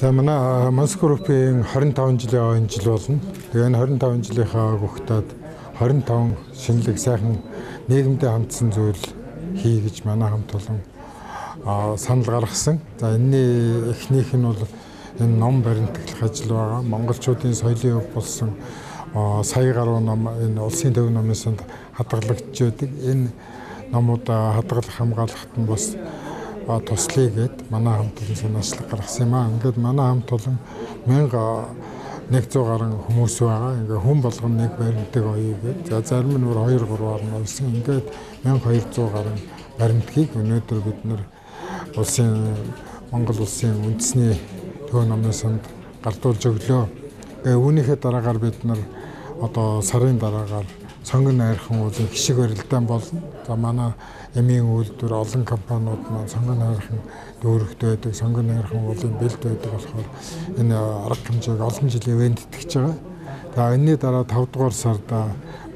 За манай Монс Группийн 25 жилийн ойн жил болно. Тэгээ энэ 25 жилийнхаа гугтаад 25 шинэлэг сайхан нийгэмдээ хандсан зүйл хий гэж манай хамт олон санал гаргасан. За энэний эхнийх нь бол энэ ном баримтаглах ажил байгаа. Монголчуудын соёлын өв болсон сая гаруй ном энэ улсын төв номын санд хадгалагдж байдаг. Энэ номуудаа хадгалах хамгаалахад нь бас туслая гэд манай хамт олон санаачлаг гаргасан юм аа. Ингээд манай хамт олон 1100 гаруй хүмүүс байгаа. Ингээ хүн болгон нэг баримтаг оёё гэд. За зарим нь бүр 2 3-аар нь ойсон. Ингээд 1200 гаруй баримтгийг өнөөдөр бид нар улсын Монгол улсын үндэсний төв номын санд гардуулж өглөө. Тэгээ үүнийхээ дараагаар бид нар одоо сарын дараагаар сонгон найрхан уулын хишиг барилдаан болно. За манай эмийн үйлдвэр олон компаниуд маань сонгон найрхан дүүрэгт байдаг, сонгон найрхан уулын бэлд байдаг болохоор энэ арга хэмжээг олон жилийн ивент итгэж байгаа. За энэний дараа 5 дугаар сард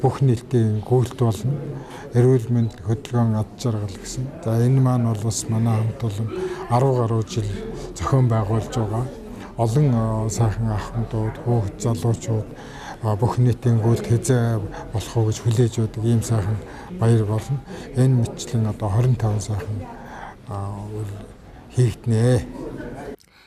бүх нийтийн гүйлт болно. Эрүүл мэнд хөдөлгөөн ад жаргал гэсэн. За энэ маань бол бас манай хамт олон 10 гаруй жил зохион байгуулж байгаа. Олон сайхан ахмадууд, хүүхэд залуучууд бүх нийтийн гүйлт хэзээ болох уу гэж хүлээж байдаг ийм сайхан баяр болно. Энэ мэтчлэн одоо 25 сайхан үйл хийгднэ.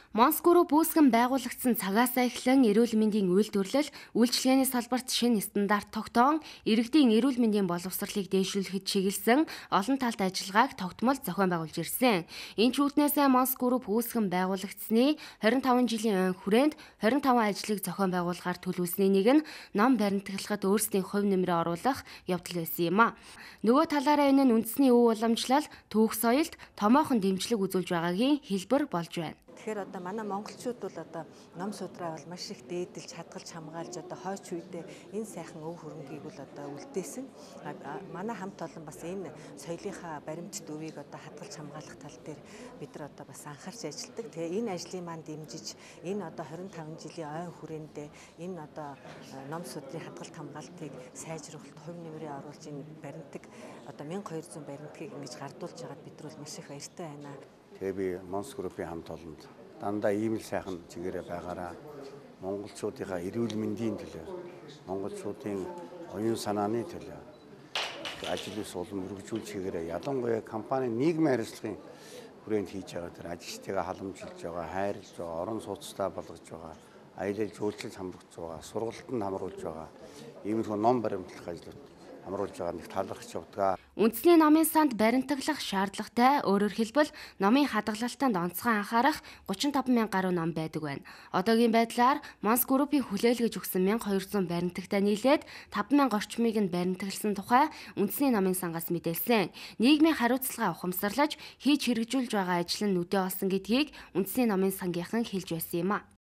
Монс Групп үүсгэн байгуулагдсан цагаасаа эхлэн эрүүл мэндийн үйлдвэрлэл, үйлчилгээний салбарт шинэ стандарт тогтоон, иргэдийн эрүүл мэндийн боловсролыг дээшлүүлэхэд чиглэсэн олон талт ажиллагааг тогтмол зохион байгуулж ирсэн. Энэ ч үүднээсээ Монс Групп үүсгэн байгуулагдсны 25 жилийн ойн хүрээнд 25 ажлыг зохион байгуулахаар төлөвлөсний нэг нь ном баримтаглахад өөрсдийн хувь нэмрээ оруулах явдал байсан юм а. Нөгөө талаараа энэ нь үндэсний өв уламжлал, түүх соёлд томоохон дэмжлэг үзүүлж байгаагийн хэлбэр болж байна. Тэгэхээр одоо манай монголчууд бол одоо ном судраа бол маш их дээдэлж, хадгалж, хамгаалж одоо хойч үедээ энэ сайхан өв хөрөнгийг бол одоо үлдээсэн. Манай хамт олон бас энэ соёлынхаа баримтат өвийг одоо хадгалж хамгаалах тал дээр бид нар одоо бас анхаарч ажилладаг. Тэгээ энэ ажлын маань дэмжиж энэ одоо 25 жилийн ойн хүрээндээ энэ одоо ном судрын хадгалт хамгаалтыг сайжруулахад хувь нэмрээ оруулж энэ баримтаг одоо 1200 баримтгийг ингэж гардуулж байгаад бид нар бол маш их баяртай байна. Тэгээ би Монс Группийн хамт олонд дандаа ийм л сайхан чигээрээ байгаараа монголчуудынхаа эрүүл мэндийн төлөө, монголчуудын оюун санааны төлөө ажил ус улам өргөжүүлж хийгээрээ, ялангуяа компани нийгмийн хариуцлагын хүрээнд хийж байгаа тэр ажилчдыгаа халамжилж байгаа, хайрлаж байгаа, орон сууцтай болгож байгаа, аялал жуулчлал хамрагдж байгаа, сургалтанд хамруулж байгаа, иймэрхүү ном баримтлах ажлууд хамруулж байгаа нэг талархаж явдаг. Үндэсний номын санд баримтаглах шаардлагатай, өөрөөр хэлбэл номын хадгалалтанд онцгой анхаарах 35 мянга гаруй ном байдаг байна. Одоогийн байдлаар Монс Группийн хүлээлгэж өгсөн 1200 баримтагтай нийлээд 5000 орчмыг нь баримтагласан тухай үндэсний номын сангаас мэдээлсэн. Нийгмийн хариуцлага ухамсарлаж хийж хэрэгжүүлж байгаа ажил нь нүдээ олсон гэдгийг үндэсний номын сангийнхан хэлж байсан юм а.